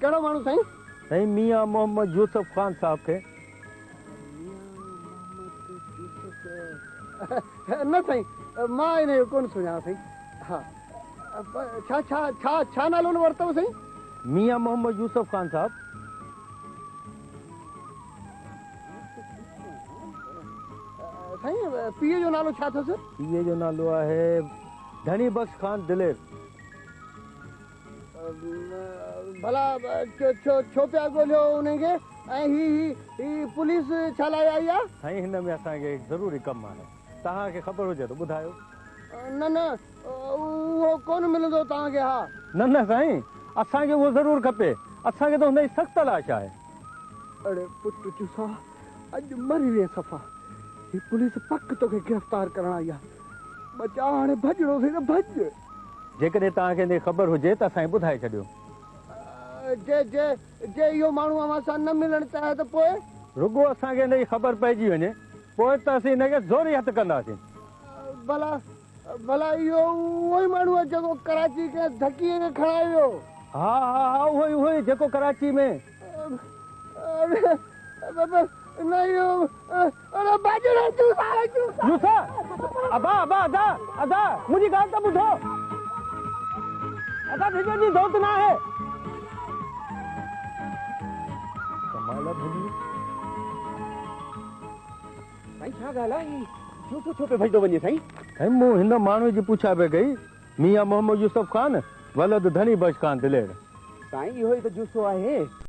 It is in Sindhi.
ڪهڙو ماڻهو سائين؟ سائين ميان محمد يوسف خان صاحب کي. ميان محمد يوسف نه سائين مان ان جو ڪونه سڃاڻان سائين. ها ڇا ڇا ڇا ڇا نالو ورتو سائين؟ ميان محمد يوسف خان صاحب. سائين پيء جو نالو ڇا اٿس؟ پيء جو نالو آهي ڌڻي بخش خان دلير. ڀلا ڇو ڇو پيا ڳولهيو انهن کي ۽ هي هي هي پوليس ڇا لاء آئي آ؟ سائين هن ۾ اسان کي هڪ ضروري ڪم آهي. توهان کي خبر هجي ته ٻڌايو. نه نه اهو ڪونه ملندو توهان کي ها. نه نه سائين اسان کي اهو ضرور کپي. اسان کي ته هن جي سخت تلاش آهي. اڙي پٽ چوسا اڄ مري وئين صفا. هي پوليس پڪ توکي گرفتار ڪرڻ آئي آ. ٻچا هاڻي ڀڄڻو اٿئي ته ڀڄ. جيڪڏهن توهان کي ان جي خبر هجي ته اسان کي ٻڌائي ڇڏيو. جي جي جي اهو ماڻهو اوهان سان نه ملڻ چاهي ته پوء؟ رڳو اسان کي ان جي خبر پئجي وڃي، پوء ته اسين ان کي زوري هٿ ڪنداسين. ڀلا ڀلا اهو اهو ئي ماڻهو آهي جيڪو ڪراچي ڪنهن ڌڪيء کي کڻائي ويو؟ ها ها ها اهو ئي اهو ئي جيڪو ڪراچي ۾. نه اهو اڙي ڀڄ ري چوسا ري چوسا. چوسا ابا ابا ادا ادا منهنجي ڳالهه ته ٻڌو ادا ڊڄڻ جي ضرورت نه آهي. ڪمال آ ڀڄي. سائين ڇا ڳالهه آ هي چوسو ڇو پيو ڀڄندو وڃي سائين. سائين مون هن ماڻهوء جي پڇا پئي ڪئي ميان محمد يوسف خان ولد ڌڻي بخش خان دلير. سائين اهو ئي ته جوسو آهي.